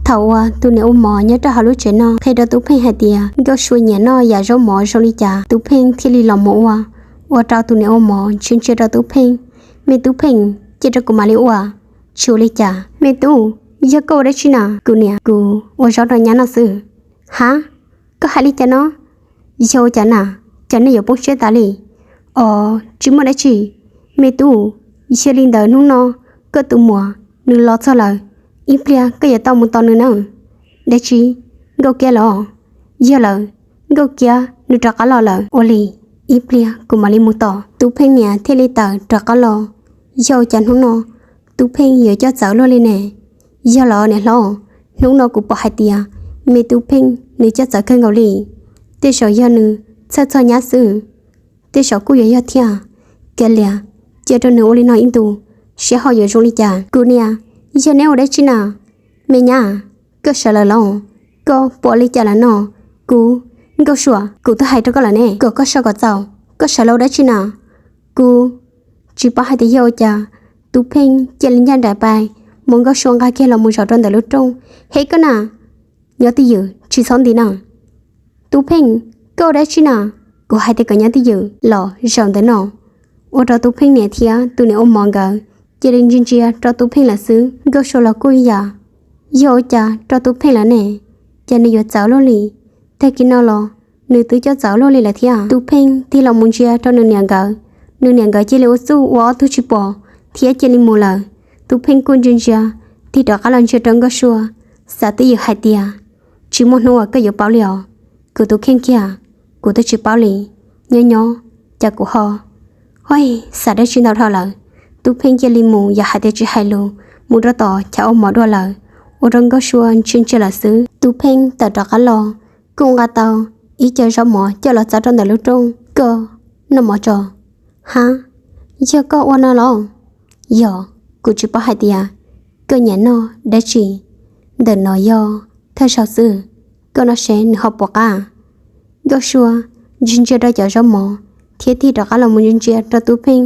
Thaum uas tus niam ua mov nyob rau hauv lub tsev no qhia rau Tub Pheej hais tias Nkauj Sua nyiam noj yam zaub mov zoo li cas, Tub Pheej thiaj li los mus ua, ua rau tus niam ua mov ntsia ntsia rau Tub Pheej. Me Tub Pheej, cia rau kuv mam li ua. Tsis ua li cas. Me tub, yog koj ua dab tsi na? Kuv niam, kuv ua zaub rau nyab noj xwb. Hab, koj hais li cas no? Yog ua cas na, cas nej yuav poob siab tas li? Os, tsis muaj dab tsi. Me tub, yog li ntawd hnub no koj tus muam nws los txog lawm, ib pliag koj yuav tau mus tos nws na. Dab tsi? Nkauj Kiab los? Yog lawm, Nkauj Kiab nws rov qab los lawm. Ua li, ib pliag kuv mam li mus tos. Tub Pheej niam thiaj li tawm rov qab los. Yog ua cas hnub no Tub Pheej yuav coj txawv luaj li ne? Yog los niam hlob, hnub no kuv pom hais tias me Tub Pheej nws coj txawv kawg nkaus li. Tej zaum yog nws txhawj txog nyab xwb, tej zaum kuj yuav yog thiab. Kav liam, cia rau nws ua li no ib ntus, seb ho yuav zoo li cas. Kuv niam, yog neb ua dab tsi na? Me nyab, koj sawv lawm los? Koj pom li cas lawm no? Kuv, Nkauj Sua, kuv twb hais rau koj lawm ne kom koj so kom txaus, koj sawv los ua dab tsi na? Kuv tsis paub hais tias yog ua cas, Tub Pheej cia li ncaj nraim pais, muab Nkauj Sua nqa kiag los mus zaum rau ntawm lub rooj. He koj na, nyob twj ywm tsis txhob nti na. Tub Pheej, koj ua dab tsi na? Kuv hais tias kom nyob twj ywm los zaum ntawm no. Ua rau Tub Pheej niam thiab tus niam ua mov nkawd cia li ntsia ntsia rau Tub Pheej lawm xwb. Nkauj Sua los kuj ib yam, yog ua cas rau Tub Pheej lawm ne? Cas nws yuav txawv luaj li? Tag kis no los nws twb coj txawv luaj li lawm thiab. Tub Pheej tig los mus ntsia rau nws niam nkawd, nws niam nkawd cia li ua txuj ua ob tug tsis pom thiab cia li mus lawm. Tub Pheej kuj ntsia ntsia, tig rov qab los ntsia rau Nkauj Sua, xav twj ywm hais tias, tsis muaj hnub uas koj yuav paub li os. Kuv tus kheej kiag, kuv twb tsis paub li. Nyob nyob, cas kuv ho, oj, xav dab tsi ntau dhau lawm. Tub Pheej cia li mus yam hais tias tsis hais lus, mus rau tom chav ua mov dua lawm. Ua rau Nkauj Sua ntsia ntsia lawm xwb. Tub Pheej tawm rov qab los, kuj nqa tau ib co zaub mov coj los txav rau ntawm lub rooj. Koj noj mov tso. Hab, yog koj ua no los? Yog, kuv tsis paub hais tias koj nyiam noj dab tsi. Ntawm no yog thawj zaug xwb, koj noj seb nws ho puas qab. Nkauj Sua ntsia ntsia rau cov zaub mov thiab tig rov qab los mus ntsia ntsia rau Tub Pheej.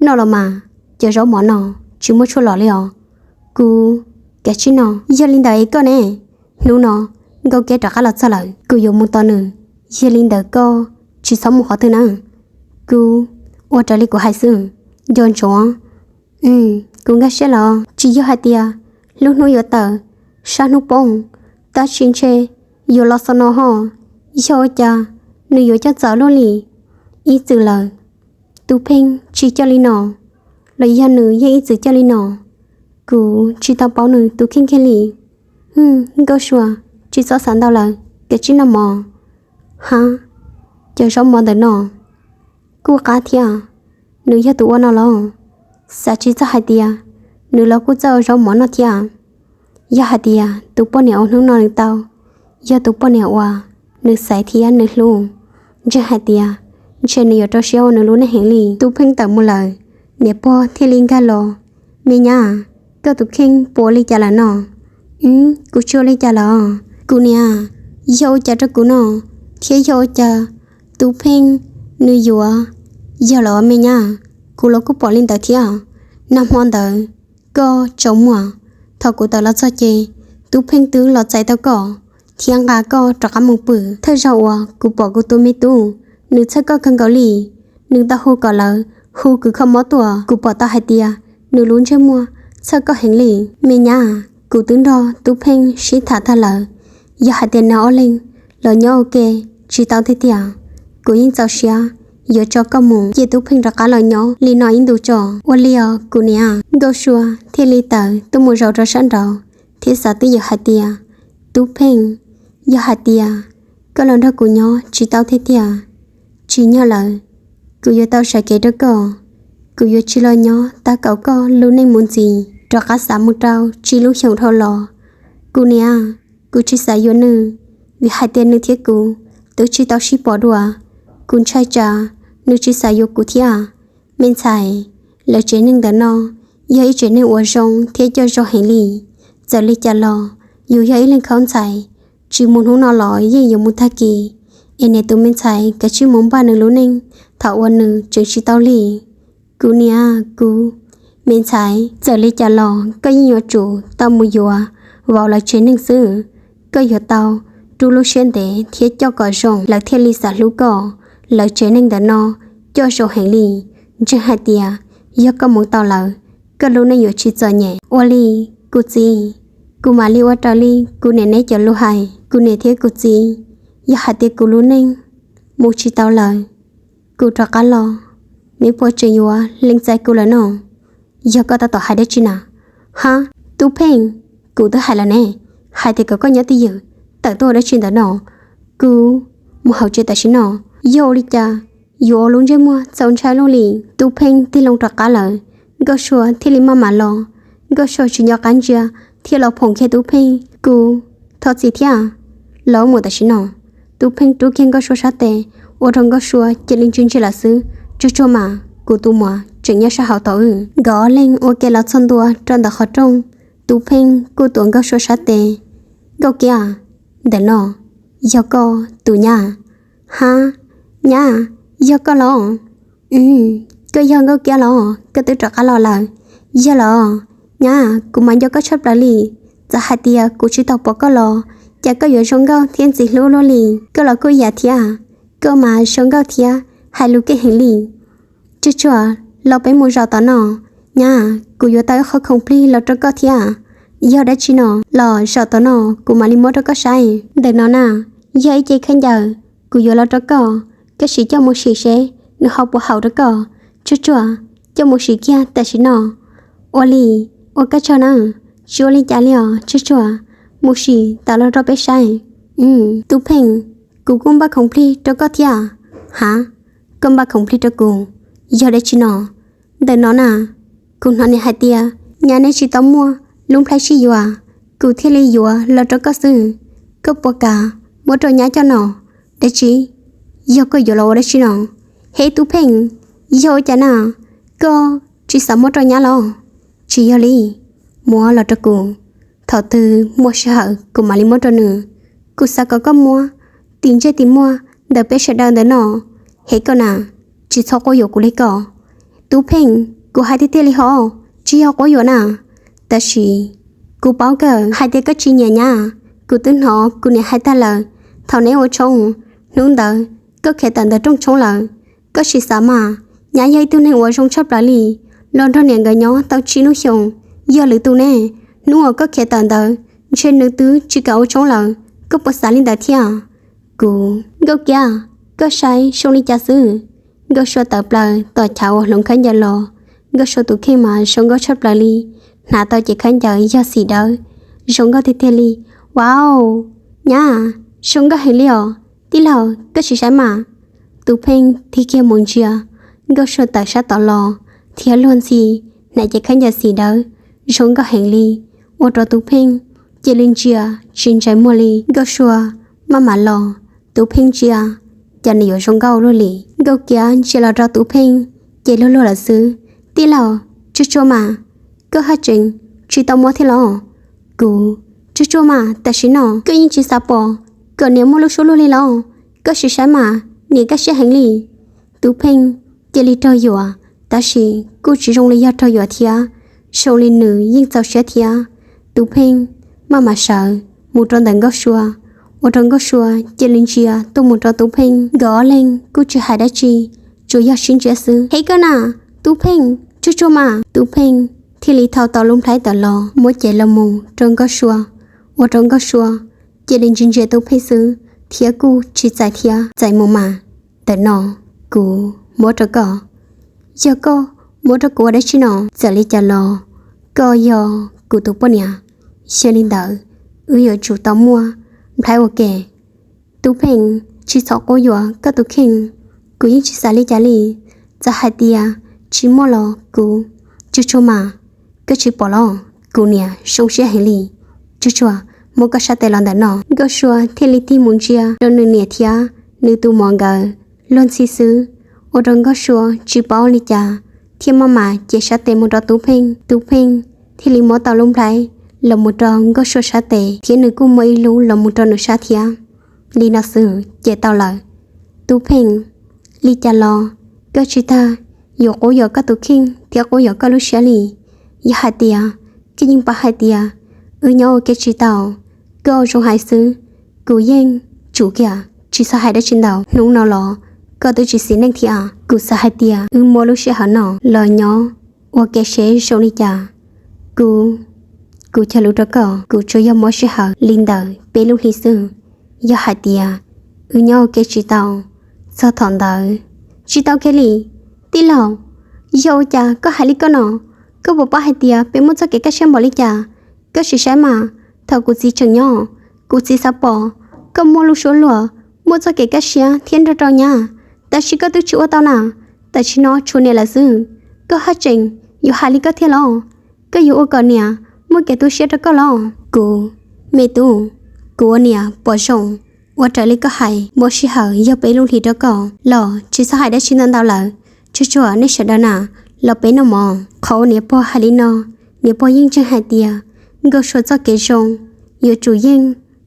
Noj los mas, cov zaub mov no tsis muaj tshuaj los li os. Kuv, kav tsij noj. Yog li ntawd es koj ne? Hnub no Nkauj Kiab rov qab los txog lawm, kuv yuav mus tos nws. Yog li ntawd koj tsis txhob mus qhov twg na. Kuv, ua raws li kuv hais xwb. Nco ntsoov. Kuv nkag siab los tsis yog hais tias lub hnub yuav tawm, sab hnub poob, tab sis ntshe yuav los xaus no ho. Yog ua cas nws yuav coj txawv luaj li? Ib txwm lawm, Tub Pheej tsis coj li no, los yog nws yeej ib txwm coj li no? Kuv tsis tau paub nws tus kheej kiag li. Nkauj Sua, tsis txhob xav ntau lawm, kav tsij noj mov. Hab, cov zaub mov ntawm no kuj qab thiab. Nws yog tus ua no los? Xav tsis txog hais tias nws los kuj txawj ua zaub mov noj thiab. Yog hais tias tus poj niam uas hnub no nws tau yog tus poj niam uas nws xaiv thiab nws hlub, ntseeg hais tias ntshe nws yuav rau siab ua nws lub neej heev li. Tub Pheej tawm mus lawm, niam pog thiaj li nkag los. Me nyab, koj tus kheej puas li cas lawm no? Kuv tsis ua li cas los. Kuv niam, yog ua cas rau kuv no, thiab yog ua cas Tub Pheej nws yuav? Yog los me nyab, kuv los kuj pom li ntawd thiab. Nag hmo ntawd koj tsaus muag, thaum kuv tawm los txog ces Tub Pheej twb los txais tau koj thiab nqa koj rov qab mus pw. Thawj zaug uas kuv pom kuv tus me tub, nws txhawj koj kawg nkaus li. Nws tau hu kom lawv hu kws kho mob tuaj. Kuv pom tau hais tias nws lub ntsej muag txhawj koj heev li. Me nyab, kuv twb nrog Tub Pheej sib tham tag lawm, yog hais tias nws ob leeg los nyob ua ke tsis tau tiag tiag, kuv yeej txaus siab yuav tso koj mus. Cia Tub Pheej rov qab los nyob li no ib ntus tso. Ua li os kuv niam. Nkauj Sua thiaj li tawm tuaj mus zaum rau sab nraud thiab xav twj ywm hais tias, Tub Pheej, yog hais tias koj los nrog kuv nyob tsis tau tiag tiag, tsim nyog lawm kuv yuav tau sawv kev rau koj. Kuv yuav tsis los nyob tab kaum koj lub neej mus ntxiv. Rov qab xav mus rau tsib lub xyoos dhau los, kuv niam, kuv tsis xav yuav nws, vim hais tias nws thiab kuv twb tsis tau sib pom dua. Kuv ntshai tsam nws tsis xav yuav kuv thiab. Me ntxhais, lawv tsev neeg ntawm no yog ib tsev neeg uas zoo thiab coj zoo heev li. Txawm li cas los yus yog ib leeg khaub ntxhais, tsis mus hnub no los yeej yuav mus tag kis. Es niam tus me ntxhais kav tsij mus npaj nws lub neej thaum uas nws tseem tsis tau lig. Kuv niam, kuv, me ntxhais, txawm li cas los koj yeej yuav tsum tau mus yuav vauv lawv tsev neeg xwb. Koj yuav tau rub lub siab ntev thiab coj kom zoo, lawv thiaj li xav hlub koj. Lawv tsev neeg ntawm no coj zoo heev li. Ntseeg hais tias yog koj mus tau lawv, koj lub neej yuav tsis txom nyem. Ua li, kuv txiv, kuv mam li ua raws li kuv niam neb cov lus hais. Kuv niam thiab kuv txiv, yog hais tias kuv lub neej mus tsis tau lawm, kuv rov qab los, neb puas tseem yuav lees txais kuv lawm no? Yog koj tab tom hais dab tsi na? Hab, Tub Pheej, kuv twb hais lawm ne, hais tias kom koj nyob twj ywm, tawm tuaj ua dab tsi ntawm no? Kuv mus hauv tsev tam sim no. Yog ua li cas yuav ua lub ntsej muag txaus ntshai luaj li? Tub Pheej tig loo rov qab lawm, Nkauj Sua thiaj li maj mam los. Nkauj Sua tsis nco qab ntsia thiab los phoom kiag Tub Pheej. Kuv thov txim thiab, los mus tam sim no. Tub Pheej rub kiag Nkauj Sua sab tes, ua rau Nkauj Sua cia li ntsia ntsia lawm xwb. Tsuag tsuag mas, kuv tus muam tseem nyob sab hauv tod wb. Nkawd ob leeg ua ke los txog ntua rau ntawm qhov rooj, Tub Pheej kuj tuav Nkauj Sua sab tes. Nkauj Kiab, ntawm no yog koj tus nyab? Hab, nyab, yog koj los? Koj yog Nkauj Kiab los? Koj twb rov qab los lawm? Yog los, nyab, kuv mas nco koj tshaj plaws li. Txawm hais tias kuv tsis tau pom koj los, cas koj yuav zoo nkauj thiab ntxim hlub luaj li. Koj los kuj yam thiab, koj mas zoo nkauj thiab hais lus keej heev li. Tsuag tsuag, los peb mus zaum tom no. Nyab, kuv yuav tau ib qho khoom plig los rau koj thiab. Yog dab tsi no? Los zaum tom no kuv mam li muab rau koj saib. Ntawm no na, yog ib ce khaub ncaws, kuv yuav los rau koj, koj sim coj mus sim seb nws ho puas haum rau koj. Tsuag tsuag, coj mus sim kiag tam sim no. Ua li, ua koj tsaug na. Tsis ua li cas li os Tsuag tsuag, mus sim tas los rau peb saib. Tub Pheej, kuv kuj npaj khoom plig rau koj thiab. Hav, koj npaj khoom plig rau kuv? Yog dab tsi no? Ntawm no na, kuv hnov niam hais tias nyab neb tsis tau muaj lub nplhaib sib yuav, kuv thiaj li yuav los rau koj xwb. Koj puas kam muab rau nyab coj no? Dab tsi? Yog koj yuav los ua dab tsi no? Hej Tub Pheej, yog ua cas na? Koj tsis xav muab rau nyab los? Tsis yog li, muab los rau kuv, thaum twg muaj sij hawm kuv mam li muab rau nws. Kuv xav kom koj muab tim ntsej tim muag ntawm peb sawv daws ntawm no. Hej koj na, tsis txhob quab yuam kuv li koj. Tub Pheej, kuv hais tiag tiag li hos, tsis yog quab yuam na. Tab sis kuv paub kawg hais tias koj tsis nyiam nyab. Kuv twb hnov kuv niam hais tag lawm, thaum neb ua tshoob, hnub ntawd koj khiav tawm ntawm rooj tshoob lawm. Koj sim xav mas, nyab yog ib tug neeg uas zoo tshaj plaws li, los nrog niam nkawd nyob tau tsib hnub xyoo. Yog lwm tus ne, hnub uas koj khiav tawm ntawd ntshe nws twb tsis kam ua tshoob lawm. Koj puas xav li ntawd thiab? Kuv, Nkauj Kiab, koj saib zoo li cas xwb? Nkauj Sua tawm plaws tom chav uas hloov khaub ncaws los. Nkauj Sua tus kheej mas zoo nkauj tshaj plaws li, hnav tau cev khaub ncaws yog xim dawb, zoo nkauj tiag tiag li. Wow, nyab, zoo nkauj heev li os. Tij laug, koj sim saib mas. Tub Pheej tig kiag mus ntsia Nkauj Sua tawm sab tod los thiab luag ntxhi hnav cev khaub ncaws xim dawb zoo nkauj heev li, ua rau Tub Pheej cia li ntsia tsis ntsais muag li. Nkauj Sua maj mam los, Tub Pheej ntsia cas nws yuav zoo nkauj luaj li. Nkauj Kiab ntsia los rau Tub Pheej ces luag luag lawm xwb. Tij laug, Tsuag tsuag mas, koj haj tseem tsis tau muab thiab los? Kuv, Tsuag tsuag mas, tam sim no koj yeej tsis xav pom kom niam muaj lub suab luaj li los? Koj sim saib mas, niam kaj siab heev li. Tub Pheej cia li raug yuam, tab sis kuj tsis zoo li yog raug yuam thiab, zoo li nws yeej txaus siab thiab. Tub Pheej maj mam sawv mus rau ntawm Nkauj Sua, ua rau Nkauj Sua cia li ntsia tuaj mus rau Tub Pheej. Nkawd ob leeg kuj tsis hais dab tsi, tsuas yog sib ntsia xwb. Hej koj na, Tub Pheej, Tsuag tsuag mas. Tub Pheej thiaj li thau tau lub nplhaib tawm los muab cev los mus rau Nkauj Sua, ua rau Nkauj Sua cia li ntsia ntsia Tub Pheej xwb thiab kuj tsis txais thiab. Txais mus mas, ntawm no kuv muab rau koj. Yog koj muab rau kuv ua dab tsi no? Txawm li cas los koj yog kuv tus poj niam, yog li ntawd wb yuav tsum tau muaj nplhaib ua ke. Tub Pheej, tsis txhob quab yuam koj tus kheej, kuv yeej tsis xav li cas li. Txawm hais tias tsis muaj los kuv, Tsuag tsuag mas, koj tsis pom los kuv niam zoo siab heev li. Tsuag tsuag, muab koj sab tes los ntawm no. Nkauj Sua thiaj li tig mus ntsia rau nws niam thiab nws tus muam nkawd luag ntxhi xwb, ua rau Nkauj Sua tsis paub li cas thiaj maj mam cev sab tes mus rau Tub Pheej. Tub Pheej thiaj li muab tau lub nplhaib los mus rau Nkauj Sua sab tes thiab nws kuj muab ib lub los mus rau nws sab thiab. Li no xwb ces tau lawm. Tub Pheej, li cas los koj tsis tag yuav quab yuam koj tus kheej thiab quab yuam koj lub siab li. Yog hais tias koj yeej paub hais tias wb nyob ua ke tsis tau. Koj zoo hais xwb, kuv yeej tsum kiag tsis xav hais dab tsi ntau. Hnub no los koj twb tsis xis neej thiab. Kuv xav hais tias wb muab lub sij hawm no los nyob ua ke seb zoo li cas. Kuv, kuv cog lus rau koj, kuv tsuas yog muab sij hawm li ntawm peb lub hli xwb. Yog hais tias wb nyob ua ke tsis tau txog thaum ntawd, tsis tau kiag li. Tij laug, yog ua cas koj hais li koj no? Koj puas paub hais tias peb muaj txoj kev kaj siab npaum li cas? Koj sim saib mas, thaum kuv txiv tseem nyob, kuv txiv xav pom koj muaj lub suab luag, muaj txoj kev kaj siab thiab nrog rau nyab, tab sis koj twb tsis ua tau na. Tam sim no tshuav niam lawm xwb, koj haj tseem yuav hais li koj thiab los? Koj yuav ua kom niam muaj kev tu siab rau koj los? Kuv, me tub, kuv ua niam pom zoo, ua raws li koj hais, muab sij hawm yog peb lub hlis rau koj los tsis txhob hais dab tsi ntau ntau lawm. Tsuag tsuag nej sawv daws na, los peb noj mov. Qhov uas niam pog hais li no, niam pog yeej ntseeg hais tias Nkauj Sua txoj kev zoo yuav tsum yeej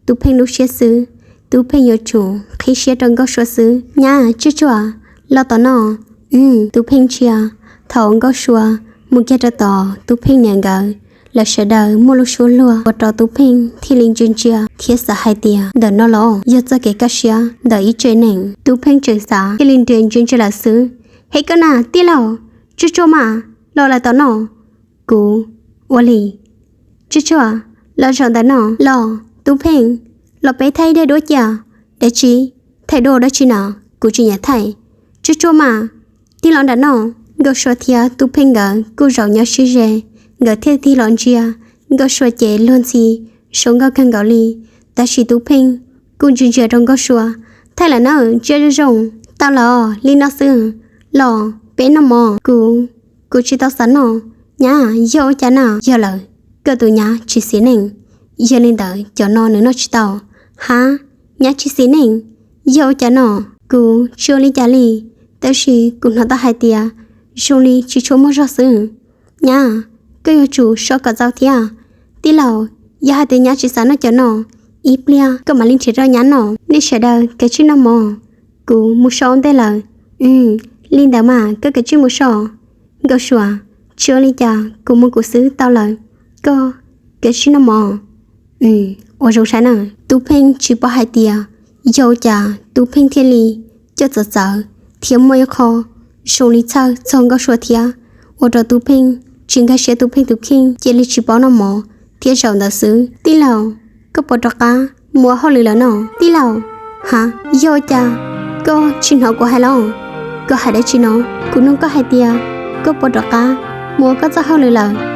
Tub Pheej lub siab xwb, Tub Pheej yuav tsum qhib siab rau Nkauj Sua xwb. Nyab, tsuag tsuag, los tom no. Tub Pheej ntsia, thaum Nkauj Sua mus kiag rau tom Tub Pheej niam nkawd, lawv sawv daws muaj lub suab luag ua rau Tub Pheej thiaj li ntsia ntsia thiab xav hais tias ntawm no los yog txoj kev kaj siab ntawm ib tsev neeg. Tub Pheej tseem xav thiaj li nres ntsia ntsia lawm xwb. He koj na tij laug, tsuag tsuag mas, los lawm tom no. Kuv, ua li, tsuag tsuag, los zaum ntawm no los. Tub Pheej, los peb thaij ib daim duab cia. Dab tsi? Thaij duab dab tsi na? Kuv tsis nyiam thaij. Tsuag tsuag mas, tig los nram no. Nkauj Sua thiab Tub Pheej nkawd kuj zaum nyob sib ze, nkawd thiaj tig los ntsia. Nkauj Sua ces luag ntxhi zoo nkauj kawg nkaus li, tab sis Tub Pheej kuj ntsia ntsia rau Nkauj Sua. Thaij lawm na, ntsia zoo zoo. Tau los, li no xwb. Los peb noj mov. Kuv, kuv tsis tau xav noj. Nyab, yog ua cas na? Yog lawm, koj tus nyab tsis xis neej, yog li ntawd cov no nws noj tsis tau. Hab, nyab tsis xis neej? Yog ua cas no? Kuv tsis ua li cas li, tab sis kuv hnov tau hais tias zoo li tsis tshua muaj zog xwb. Nyab, koj yuav tsum so kom txaus thiab. Tij laug, yog hais tias nyab tsis xav noj cov no, ib pliag koj mam li nrhiav rau nyab noj. Nej sawv daws kav tsij noj mov, kuv mus so ua ntej lawm. Li ntawd mas koj kav tsij mus so. Nkauj Sua, tsis ua li cas, kuv mus kuv xwb tau lawm. Koj kav tsij noj mov. Ua zoo saib na. Tub Pheej tsis paub hais tias yog ua cas Tub Pheej thiaj li coj txawv txawv thiab muaj ib qho zoo li txhawj txog Nkauj Sua thiab, ua rau Tub Pheej tsis nkag siab Tub Pheej tus kheej cia li tsis paub noj mov thiab zaum ntawd xwb. Tij laug, koj puas rov qab mus ua hauj lwm lawm no? Tij laug, ha, yog ua cas koj tsis hnov kuv hais los? Koj hais dab tsi no? Kuv nug koj hais tias koj puas rov qab mus ua koj txoj hauj lwm lawm?